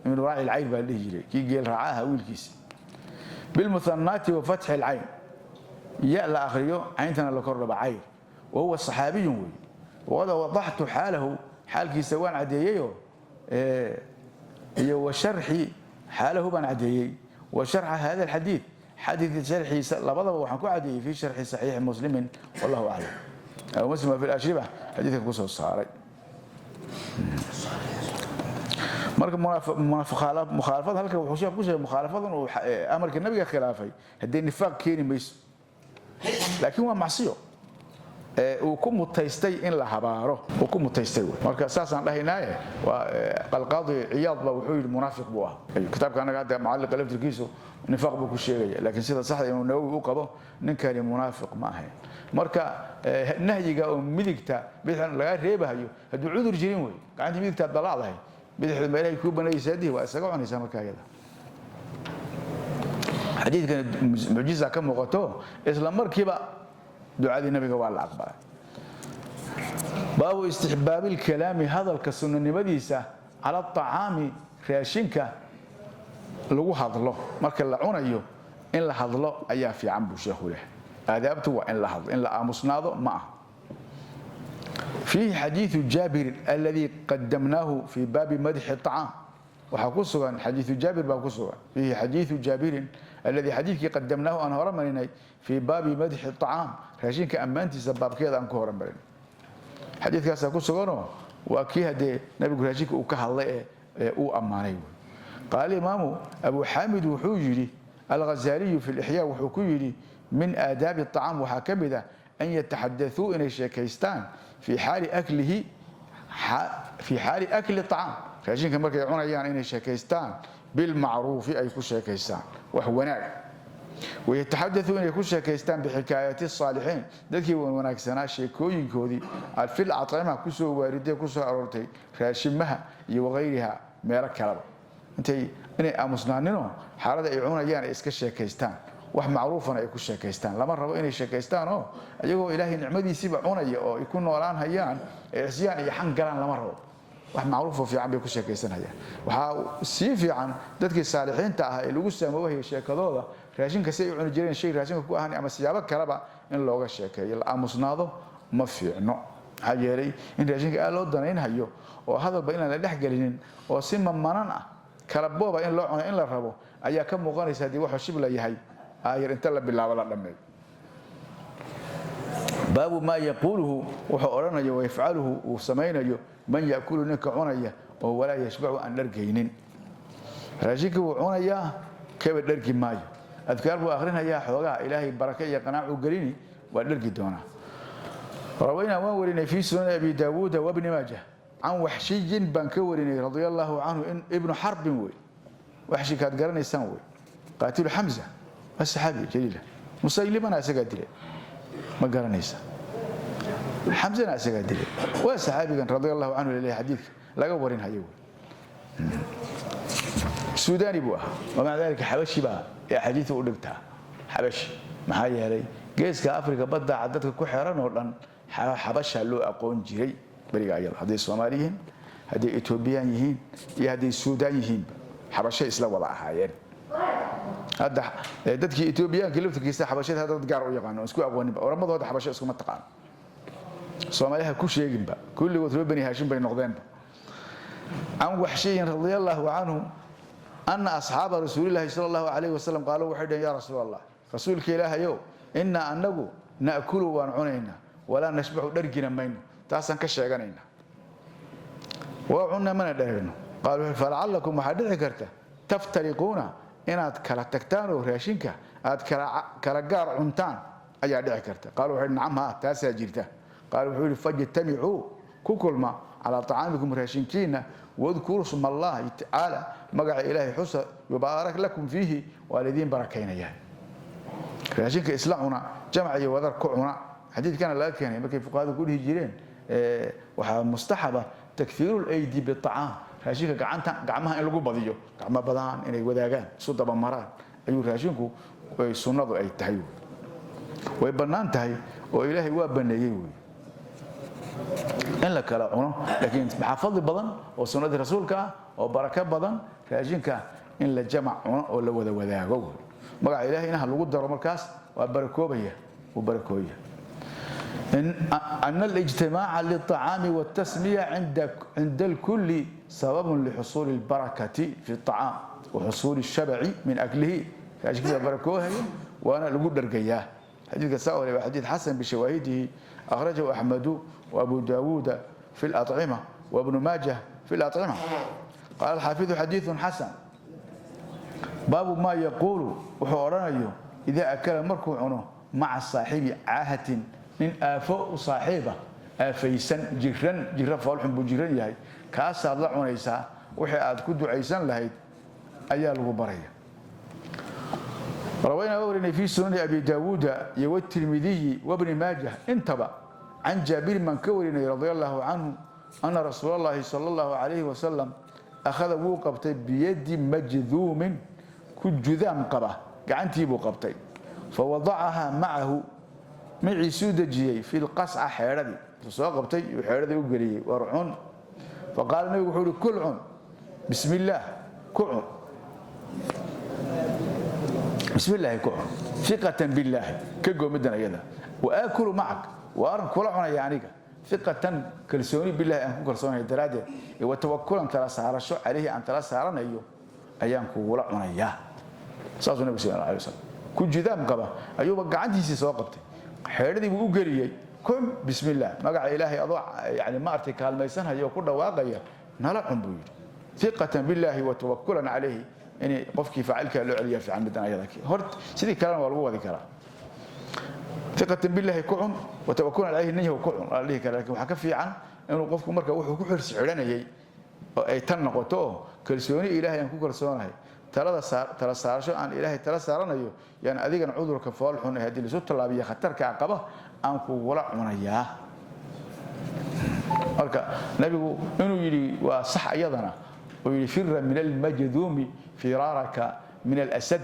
ابن راعي العير baa la dhihi jiray kii geel raacaha wiilkiisa، بالمثنات وفتح العين، ya la akhriyo, cayntana la kor dhaba, cayr. وهو صحaabiy wey. وqad wadaxtu xaalahu, xaalkiisa waan caddeeyeyo, iyo wa sharxi xaalahu baan caddeeyey, wa sharxa hada alxadiid, xadiidka sharxiisa, labadaba waxaan ku caddeeyey fi sharxi saxiixi Muslimin, wallahu aclam. Abu Muslim waa fi lashriba xadiidka kusoo saaray. Marka mukhaalafada halka wuxuu sheekh ku sheegay, mukhaalafadan uu amarka nabiga khilaafay haddee nifaaq keeni mayso, laakiin waa macsiyo uu ku mutaystay in la habaaro uu ku mutaystay wey. Marka saasaan dhahaynaaye, waa Qalqaadi Ciyaad baa wuxuu yidhi munaafiq buu ahaa. Kitaabka anaga hadda mucalliqa laftirkiisu nifaaq buu ku sheegaya, laakiin sida saxda Imaam Nawowi u qabo, ninkani munaafiq ma ahayn. Marka nahyiga oo midigta bidixdan lagaa reebahayo hadduu cudur jirin wey, gacantii midigtaad dalaacdahay, bidixda meelahay kuu banaysa dihi waa isaga cunaysaa. Marka ayada xadiidkan mucjiza ka muuqato, isla markiiba ducadii nabiga waa la aqbalay. Baabu istixbaabi lkalaami, hadalka sunnanimadiisa, cala aطacaami, raashinka lagu hadlo. Marka la cunayo in la hadlo ayaa fiican buu sheekhu leh. Aadaabtu waa in la hadlo, in la aamusnaado ma aha. Fiihi xadiidu Jaabirin aladii qadamnaahu fii baabi madxi acaam. Waxaa ku sugan xadiiu Jaabir baa ku sugan. Fiihi xadiidu Jaabirin alladii, xadiidkii, qadamnaahu, aan hore marinay, fii baabi madxi acaam, raashinka ammaantiisa baabkeeda aan ku hore marinay. Xadiidkaasaa ku suganoo waa kii haddee nabigu raashinka uu ka hadlay ee uu ammaanay. Qaala imaamu Abu Xaamid, wuxuu yidhi Alghazaaliyu fi lixyaa, wuxuu ku yidhi: min aadaabi acaam waxaa ka mid ah an yataxadaثuu, inay sheekaystaan, fii xaali aklihi, fii xaali akli acaam, raashinka markay cunayaan inay sheekaystaan, bilmacruufi ay ku sheekaystaan, wax wanaag, wayataxadaثuu, inay ku sheekaystaan, bixikaayati الsaalixiin, dadkii wanaagsanaa sheekooyinkoodii, fil acima, kusoo waaridee, kusoo aroortay raashimaha iyo wagayriha, meelo kaleba. Intay inay aamusnaaninoo xaalada ay cunayaan ay iska sheekaystaan, wax macruufana ay ku sheekaystaan. Lama rabo inay sheekaystaan oo iyagoo Ilaahay nicmadiisiiba cunaya oo ay ku noolaan hayaan ay cisyaan iyo xan galaan, lama rabo. Wax macruufoo fiican bay ku sheekaysanayaan. Waxaa sii fiican dadkii saalixiinta ah ee lagu saamoobahaya sheekadooda, raashinka si ay u cuni jireen, shay raashinka ku ahan ama siyaabo kaleba in looga sheekeeyo. La aamusnaado ma fiicno, maxaa yeelay in raashinka aad loo danaynhayo oo hadalba inaan la dhexgelinin oo si mamanan ah kala booba in loo cuno in la rabo ayaa ka muuqanaysa. Haddii waxuu shib la yahay, aayar inta la bilaabo la dhammeeyo. Baabu maa yaquuluhu, wuxuu odhanayo, wayafcaluhu, uu samaynayo, man yakulu, ninka cunaya oo walaa yashbacu, aan dhargaynin. Raashinkii wuu cunayaa, kaba dhargi maayo. Adkaar buu akhrinayaa, xoogaa Ilaahay barake iyo qanaacuu gelini, waa dhargi doonaa. Rawaynaa, waan warinay, fii Sunani Abi Daawuuda wabni Maajah, can Waxshiyin baan ka warinay, radia Allahu canhu. In Ibnu Xarbin wey Waxshi, kaad garanaysaan wey, qaatilu Xamza, waa saxaabi jaliila. Musaylimana isagaa dilay, ma garanaysa? Xamzana isagaa dilay. Waa saxaabigan radia Allahu canhu laleeyahay, xadiidka laga warinhayo wey. Suudani buu ahaa, wamaca dalika xabashi baa ee axaadiida u dhigtaa xabashi. Maxaa yeelay Geeska Afrika badda dadka ku xeran oo dhan xabasha loo aqoon jiray beriga ayada, hadday Soomaali yihiin, hadday Etoobiyaan yihiin iyo hadday Suudaan yihiinba, xabashay isla wada ahaayeen. Hadda dadkii Etoobiyaanka laftirkiisa xabashada hadda dad gaar u yaqaano isku aqooninba. Oramadooda xabasho iskuma taqaano, Soomaaliha ku sheeginba, kulligood reer Bani Haashim bay noqdeenba. Can Waxshiyin radia Allahu canhu ana asxaaba Rasuulillahi sala Allahu calayhi wasalam qaaluu, waxay dhaheen: "Yaa Rasuul Allah, Rasuulka Ilaahayow, innaa annagu na'kulu, waan cunaynaa, walaa nashbacu, dhargina mayno, taasaan ka sheeganaynaa, waa cunna mana dheragno." Qaaluu: "Falacallakum, waxaa dhici karta, taftariquuna, inaad kala tagtaan oo raashinka aad kala gaar cuntaan ayaa dhici karta." Qaalu waxay: "Nacam, haa, taasaa jirta." Qaal wuxuu yidhi: "Fajtamicuu, ku kulma, calaa طacaamikum, raashinkiina, wadkuruu sma Allahi tacaala, magaca Ilaahay xusa, yubaarak lakum fiihi, waa laidiin barakaynayaa." Raashinka isla cuna, jamac iyo wadar ku cuna. Xadiidkana laga keenay markay fuqahadu ku dhihi jireen waxaa mustaxaba takfiiru laydi biacaam, raashinka gacanta gacmaha in lagu badiyo, gacmo badan inay wadaagaan, isu dabamaraan ayuu raashinku sunnadu ay tahay. Way bannaan tahay oo Ilaahay waa baneeyey wey in la kala cuno, laakiin maxaa fadli badan oo sunnadii Rasuulka ah oo barako badan raashinka in la jamac cuno oo la wada wadaago wey. Magaca Ilaahayna ha lagu daro, markaas waa barakoobaya, wuu barakooya. أن الاجتماع للطعام والتسمية عند الكل سبب لحصول البركة في الطعام وحصول الشبع من أكله. كذا بركوها وأنا لقول درقياه. حديث كساوري وحديث حسن بشواهده، أخرجه أحمد وأبو داود في الأطعمة وابن ماجه في الأطعمة. قال الحافظ: حديث حسن. باب ما يقول، وحورنا، إذا أكل، مركو عنه، مع صاحب عاهة، nin aafo u saaxiiba, aafaysan, jiran, jiro foolxun buu jiran yahay, kaasaad la cunaysaa, wixii aad ku ducaysan lahayd ayaa lagu baraya. Rawaynaa, warinay, fii Sunani Abi Daawuuda iyo waTirmidiyi wabni Maajah intaba, can Jaabirin baan ka warinay, radia Allahu canhu, ana Rasuul Allahi sala Allahu calayhi wasalam akhada, wuu qabtay, biyadi majduumin, ku judaam qaba gacantii buu qabtay, fawadacahaa macahu, maciisuu dejiyey, fi lqasca, xeedhadii intuu soo qabtay yuu xeedhadii u geliyey. War cun. Faqaala, nabigu wuxuu uhi: "Kul, cun, bismi illaah ku cun, bismi illaahi ku cun, iqatan billaahi." Ka goomidan ayada. "Wa aakulu macak, waaran kula cunaya aniga, iqatan, kalsooni, billahi aan ku kalsoonahay daraaddeed, iyo wa tawakulan, tala saarasho, calayhi aan tala saaranayo ayaan kugula cunayaa." Saasuu nabigu sal alay wasalam ku jidaam qaba ayuuba gacantiisii soo qabtay, xeedhadii buu u geliyey. "Kun bismillaah, magaca Ilaahay adoo yani maaragtay kaalmaysanaya oo ku dhawaaqaya nala cun," buu yidhi, iqatan billaahi wa tawakulan calayhi. Inay qofkii faacilkaa loo celiyaa fiican midan ayada. Hort sidii kalena waa lagu wadi karaa, iqatan billaahi ku cun wa tawakulan calayhi, nin yahow ku cun waa la dhihi karaa, lakin waxaa ka fiican inuu qofku marka wuxuu ku xirsi xidhanayay oo ay tan noqoto oo kalsooni Ilaahay aan ku kalsoonahay, talada tala saarasho aan Ilaahay tala saaranayo, yaan adigana cudurka fool xun ee haddii laisu tallaabiyo khatarkaa qaba aan kugula cunayaa. Marka nabigu inuu yidhi waa sax iyadana. Oo yidhi: "Fira min almajduumi firaaraka min alasad."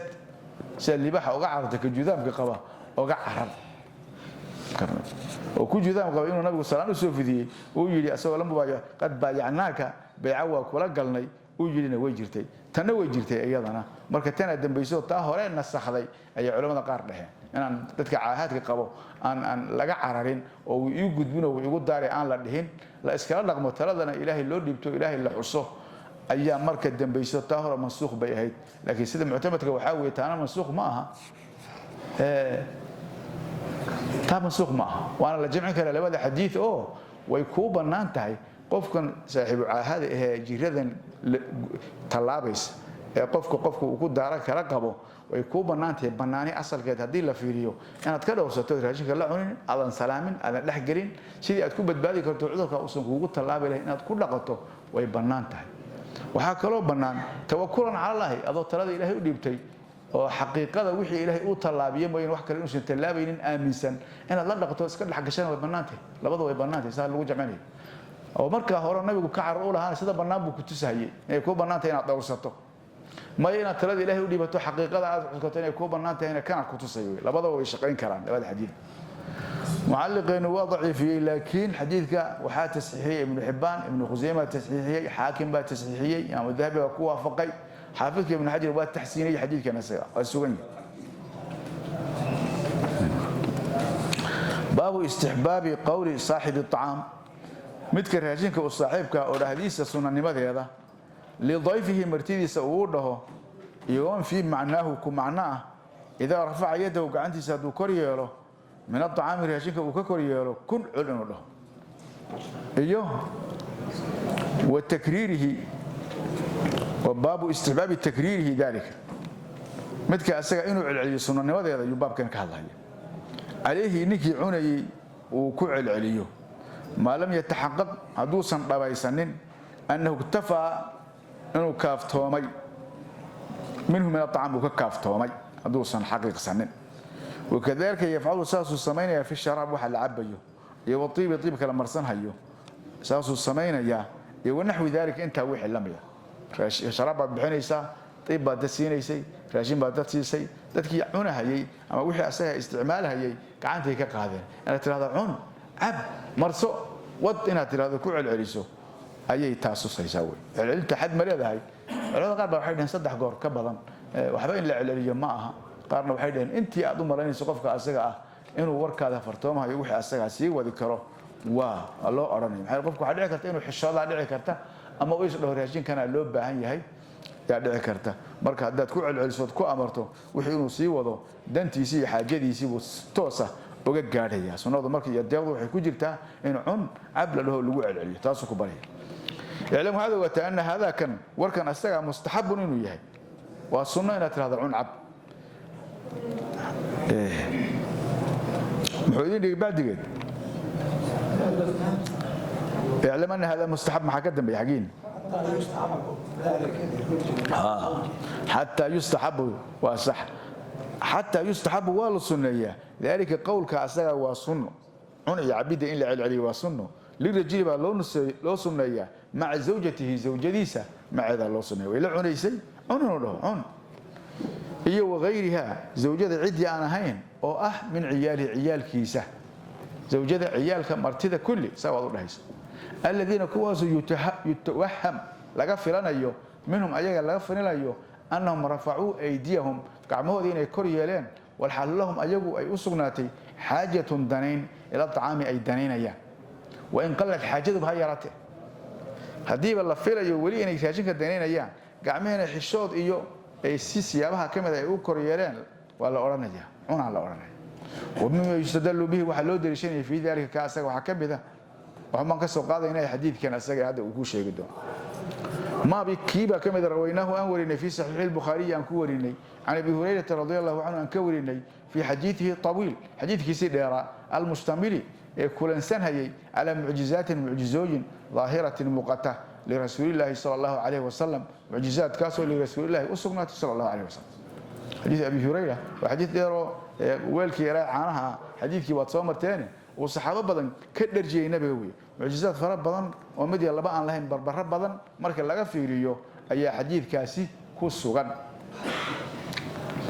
Sida libaxa uga cararta ka judaamka qaba oga carar. Oo ku judaam qaba inuu Nabigu salaan u soo fidiyey, uu yidhi asagoo la mubaayac: "Qad baayacnaaka," bayca waa kula galnay uu yidhina way jirtay. Tanna way jirtay iyadana. Marka tanaa dambayso, taa hore nasakhday ayay culamada qaar dhaheen, inaan dadka caahaadka qabo aan laga cararin oo uu ii gudbin oo uu igu daari aan la dhihin, la iskala dhaqmo, taladana Ilaahay loo dhiibto, Ilaahay la xuso ayaa marka dambayso. Taa hore mansuukh bay ahayd, laakiin sida muctamadka waxaa weeye taana mansuukh ma aha, taa mansuukh ma aha. Waana la jamcin karaa labada xadiid oo way kuu bannaan tahay qofkan saaxiibu caahada ahee jiradan tallaabaysa ee qofka uu ku daara kala qabo, way kuu bannaan tahay. Bannaani asalkeed haddii la fiiriyo, inaad ka dhowrsato, raashinka la cunin, aadan salaamin, aadan dhex gelin, sidii aad ku badbaadi karto cudurka uusan kuugu tallaabi lahayn inaad ku dhaqato, way bannaan tahay. Waxaa kaloo bannaan tawakulan cala Allaahi, adoo talada Ilaahay u dhiibtay oo xaqiiqada wixii Ilaahay uu tallaabiye mooyane wax kale inuusan tallaabaynin aaminsan, inaad la dhaqto, iska dhex gashana way bannaan tahay. Labada way bannaan tahay, saa lagu jamcinayo. Oo markaa hore Nabigu ka carar u lahaana sida bannaan buu ku tusahayey inay kuu bannaan tahay inaad dhowrsato, maya inaad talada Ilaahay u dhiibato, xaqiiqada aad cuskato inay kuu bannaan tahayna kana ku tusayo. Labadaba way shaqayn karaan labada xadiid. Mucalliqeenu waa daciifiyey, laakiin xadiidka waxaa tasxiixiyey Ibnu Xibbaan, Ibnu Khuseyma tasxiixiyey, Xaakim baa tasxiixiyey, Imaam Dahabi baa ku waafaqay, xaafidka Ibnu Xajar waa taxsiiniyey. Xadiidkan isaga waa sugan yahay. Baabu istixbaabi qowli saaxibi acaam, midka raashinka u saaxiibka oo dhahdiisa sunanimadeeda, lidayfihi martidiisa uu dhaho, iyo waman fii macnaahu ku macno ah, idaa rafaca yadahu gacantiisa hadduu kor yeelo, min aطacaami raashinka uu ka kor yeelo, kun cul inuu dhaho, iyo wa takriirihi, wa baabu istixbaabi takriirihi dalika, midka asaga inuu celceliyo sunanimadeeda ayuu baabkan ka hadlaya, calayhi ninkii cunayey uu ku celceliyo, maa lam yataxaqaq hadduusan dhabaysanin, annahu iktafaa inuu kaaftoomay, minhu min aطcaam uu ka kaaftoomay hadduusan xaqiiqsanin. Wakadalika yafcalu saasuu samaynayaa fi sharaab waxa la cabayo, iyo waiibi iibka la marsanhayo saasuu samaynayaa, iyo wanaxwi dalika intaa wixii la mida. Sharaab baad bixinaysaa, iib baad dad siinaysay, raashin baad dad siisay, dadkii cunahayey ama wixii asaga isticmaalhayay gacantay ka qaadeen, inaad tirahdo cun, cab, marso, wad, inaad tirahdo ku celceliso ayay taas tusaysaa wey. Celcelinta xad ma leedahay? Culamada qaar baa waxay dhaheen 3 goor ka badan waxba in la celceliyo ma aha. Qaarna waxay dhaheen intii aad u malaynayso qofka asaga ah inuu warkaada fartoomahayo, wixii asagaa sii wadi karo waa loo odhanaya. Maxaa qofku waxaa dhici karta inuu xishoodaa dhici karta, ama uu is dhaho raashinkana loo baahan yahay yaa dhici karta. Marka haddaad ku celcelisood ku amarto wixii inuu sii wado, dantiisii iyo xaajadiisii buu toosa uga gaadhaya. Sunnadu marka iyo deeqdu waxay ku jirtaa in cun cab la dhaho, lagu celceliyo, taasuu ku baraya. Iclam waxaad ogaataa ana haadaa kan warkan asagaa mustaxabun inuu yahay, waa sunno inaad tirahdo cun cab. Muxuu idin dhigay bacdigeed? Iclam ana hada mustaxab, maxaa ka dambeeya xagiin? Xataa yustaxabu waa sax, xataa yustaxabu waa la sunneeyaa, dalika qowlka asaga waa sunno, cun iyo cabidda in la celceliyo waa sunno. Lirajuli baa loo sunneeyaa, maca zawjatihi zawjadiisa maceedaa loo sunneeya, way la cunaysay, cun inuu dhaho cun, iyo wagayriha zawjada ciddii aan ahayn oo ah min ciyaalihi ciyaalkiisa, zawjada, ciyaalka, martida, kulli saa waad u dhahaysa. Aladiina kuwaasu yutawaham laga filanayo, minhum ayaga laga filanayo, annahum rafacuu aydiyahum gacmahoodii inay kor yeeleen, walxal lahum ayagu ay u sugnaatay xaajatun danayn ila acaami ay danaynayaan, wain qallad xaajaduba ha yaraatee. Haddiiba la filayo weli inay raashinka danaynayaan, gacmaheena xishood iyo ay si siyaabaha ka mid ay u kor yeeleen, waa la odhanaya cunaa la odhanaya. Wamima yustadalu bihi waxaa loo daliishanaya fii dalika ka asaga waxaa ka mid a, waxbaan ka soo qaadaynaa xadiidkan asaga hadda uu ku sheegi doono. Maabi kiibaa ka mid a rawaynaahu aan warinay fii saxiixi lbukhaariyi aan ku warinay, can Abi Hurayrata radi Allahu canhu aan ka warinay, fii xadiidihi tawiil xadiidkiisii dheeraa, almustamili ee kulansanhayay, calaa mucjizaatin mucjizooyin, daahiratin muuqata, lirasuulillaahi sala Allahu calayhi wasalam, mucjizaadkaasoo lirasuulillahi u sugnaatay sala Allahu calayhi wasalam. Xadiid Abi Hurayra waa xadiid dheeroo weelkii yaraa caanaha, xadiidkii waad soo marteene. Uu saxaabo badan ka dharjiyey nabiga wey. Mucjizaad fara badan oo mid iyo laba aan lahayn, barbaro badan marka laga fiiriyo, ayaa xadiidkaasi ku sugan.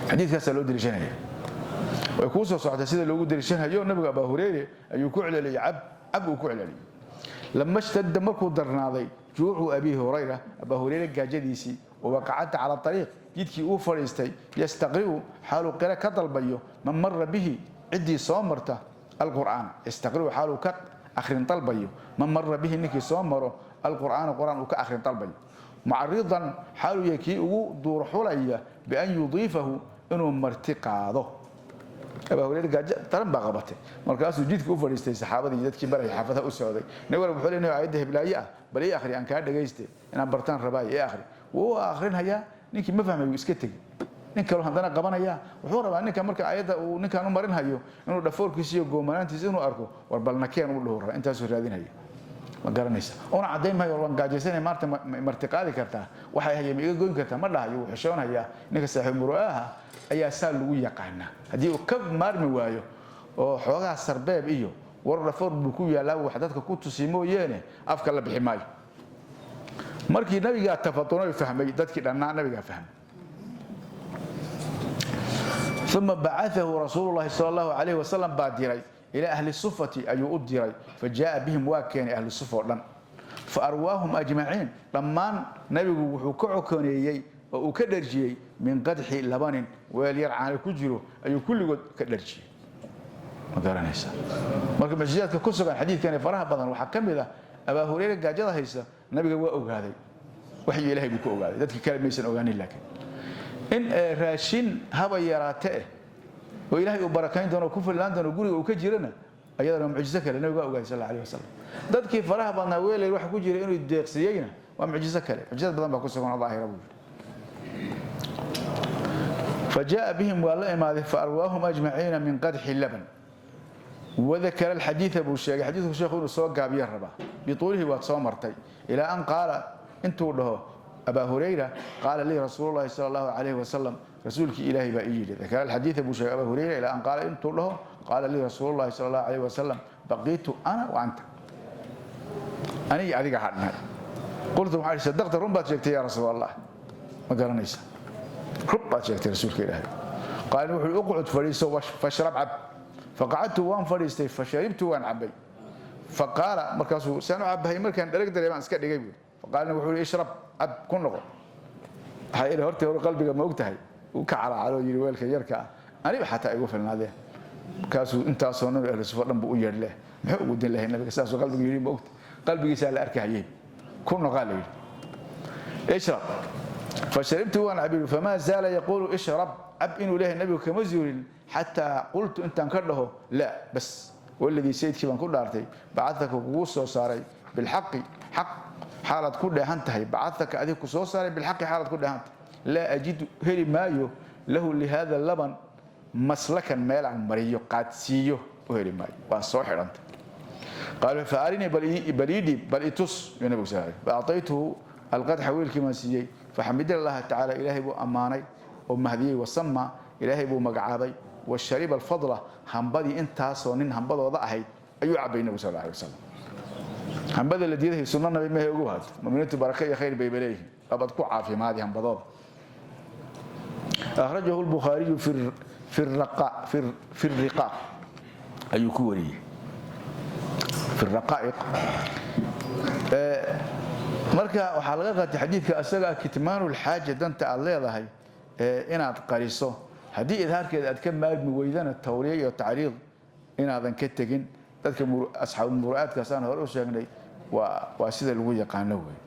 Xadiidkaasaa loo deliishanaya. Way kuu soo socotay sida loogu deliishanhayo. Nabiga Abaa Hureyre ayuu ku celceliyey, "Cab, cab," uu ku celceliyey. لما اشتد, markuu darnaaday, جوع أبي هريرة, Abaa Hureyre gaajadiisii, وقعد على الطريق, jidkii uu fadhiistay, يستقرئ, xaaluu qira ka dalbayo, من مر به, ciddii soo marta, القرآن. يستقرئ, xaaluu ka akhrin dalbayo, من مر به, ninkii soo maro, القرآن, qur'aan uu ka akhrin dalbayo, معرضا, xaaluu yahay kii ugu duurxulaya, بأن يضيفه, inuu marti qaado. Abaa Hureyre gaajo daran baa qabatay. Markaasuu jidka u fadhiistay. Saxaabadii iyo dadkii baraya xaafadaha u socday, nin walba wuxuu leeyahay, "Aayadda heblaaye ah bal ii akhri, aan kaa dhagayste, inaan bartaan rabaayo, ii akhri." Wuu akhrinhayaa, ninkii ma fahmay, wuu iska tegi. Nin kaloo haddana qabanaya. Wuxuu rabaa ninka marka aayadda uu ninkan u marinhayo inuu dhafoorkiisa iyo goomanaantiisa inuu arko. "War balna keen," uu dhahu rabaa. Intaasuu raadinhaya, ma garanaysa? Una caddayn maayo, "War waan gaajaysanay, maarta marti qaadi kartaa? Waxay hayeen ma iga goyn kartaa?" ma dhahayo, wuu xishoonhayaa. Ninka saaxiib muru'aha ayaa saa lagu yaqaanaa. Haddii uu ka maarmi waayo oo xoogaa sarbeeb iyo war dhafoor buu ku yaallaa, wax dadka ku tusi mooyeene, afka la bixi maayo. Markii nabigaa tafatunay, fahmay dadkii dhannaa, nabigaa fahmay. ثم بعثه رسول الله صلى الله عليه وسلم baa diray. إلى أهل الصفة ayuu u diray. فجاء بهم, waa keenay ahlu sufa oo dhan. فأرواهم أجمعين, dhammaan nabigu wuxuu ka cokoneeyey oo uu ka dharjiyey, من قدح لبن, weel yar caana ku jiro ayuu kulligood ka dharjiyey. Ma garanaysa? Marka mucjizaadka ku sugan xadiidkani faraha badan waxaa ka mid ah Abaa Hureyre gaajada haysa nabiga waa ogaaday, waxyu Ilaahay buu ku ogaaday. Dadkii kale maysan ogaanin. Laakiin in raashin haba yaraate eh oo Ilaahay uu barakayn doono, ku fillaan doono guriga uu ka jirana, ayadana waa mucjizo kale. Nabiga waa ogaaday sal alla alayhi wasalam. Dadkii faraha badnaa weelay waxa ku jira inuu deeqsiiyeyna waa mucjizo kale. Mucjizad badan baa ku sugan oo daahira buu yidhi. فجاء بهم, waa la imaaday, فأرواهم أجمعين من قدح اللبن. وذكر الحديث buu sheegay. Xadiidku sheekhu inuu soo gaabiyo rabaa. بطوله, waad soo martay, إلى أن قال, intuu dhaho Abaa Hurayra, قال لي رسول الله صلى الله عليه وسلم, rasuulkii Ilaahay baa ii yidhi. ذكر الحديث buu sheegay Abaa Hurayra إلى أن قال, intuu dhaho, قال لي رسول الله صلى الله عليه وسلم بقيت أنا وأنت, aniga adiga hadhnay. قلت, waxaa ihi, صدقت, run baad sheegtay, يا رسول الله. Ma garanaysa? Run baad sheegtay, rasuulka Ilaahay. قال, wuxuu, اقعد, fadhiiso, فاشرب, cab. فقعدت, waan fadhiistay, فشربت, waan cabay. فقال, markaasuu saan u cabahay, markaan dhereg dareemaan iska dhigay buuri. فقال, wuxuu yidhi, اشرب, cab, ku noqo. Waxaa ila hortii hore qalbiga ma og tahay uu ka calaacaloo yidhi, "Weelka yarka ah aniba xataa igu filnaadeen." Markaasuu intaasoo nabi ahlu sufo dhan buu u yeedh leh. Muxuu ugu din lahay nabiga? Saasuu qalbigu yidhi, ma ogta? Qalbigiisaa la arkahayey. Ku noqaa la yidhi, اشرب. فشربت, waan cabi. فما زال يقول اشرب, cab inuu leeyahay nabigu kama zuulin, حتى قلت, intaan ka dhaho, لا بس والذي, sayidkii baan ku dhaartay, بعثك, kugu soo saaray, بالحق, xaq xaalaad ku dheehan tahay, بعثك, adig ku soo saaray, بالحق, xaalaad ku dheehan tahay, لا أجد, heli maayo, له, لهذا اللبن, مسلكا, meel aan mariyo, qaadsiiyo u heli maayo, waa soo xidhantay. قال فأرني, bal ii dhiib, bal itus yuu nabigu sal. فأعطيته القدح, wiilkii baan siiyey. فحمد الله تعالى, Ilaahay buu ammaanay oo mahdiyey, وسمى, Ilaahay buu magacaabay, وشرب الفضل, hambadii intaasoo nin hambadooda ahayd ayuu cabay nabigu sal alay wasalam. Hambada la diidahay sunno nabi mehe ugu had. Muminiintu baraka iyo khayr bayba leeyihiin, abad ku caafimaadi hambadooda. أخرجه البخاري في الرقاق ayuu ku wariyey, في الرقائق. Marka waxaa laga qaatay xadiidka asaga كتمان الحاجة, danta aad leedahay inaad qariso, haddii idhaarkeeda aad ka maarmi weydana tawriya iyo tacriid inaadan ka tegin. Dadka asxaabu muru'aadkaasaan hore u sheegnay, waa sida lagu yaqaano wey.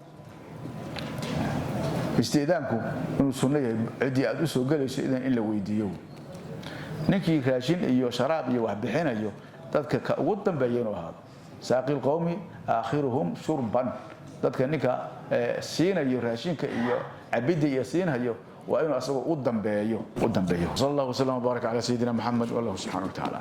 Istiidaanku inuu sunno yahay, ciddii aad u soo gelayso idan in la weydiiyo. Ninkii raashin iyo sharaab iyo wax bixinayo, dadka ka ugu dambeeya inuu ahaado. ساقي القوم آخرهم شربا. Dadka ninka siinayo raashinka iyo cabidda iyo siinhayo waa inuu asagoo u dambeeyo. صلى الله وسلم وبارك على سيدنا محمد، والله سبحانه وتعالى.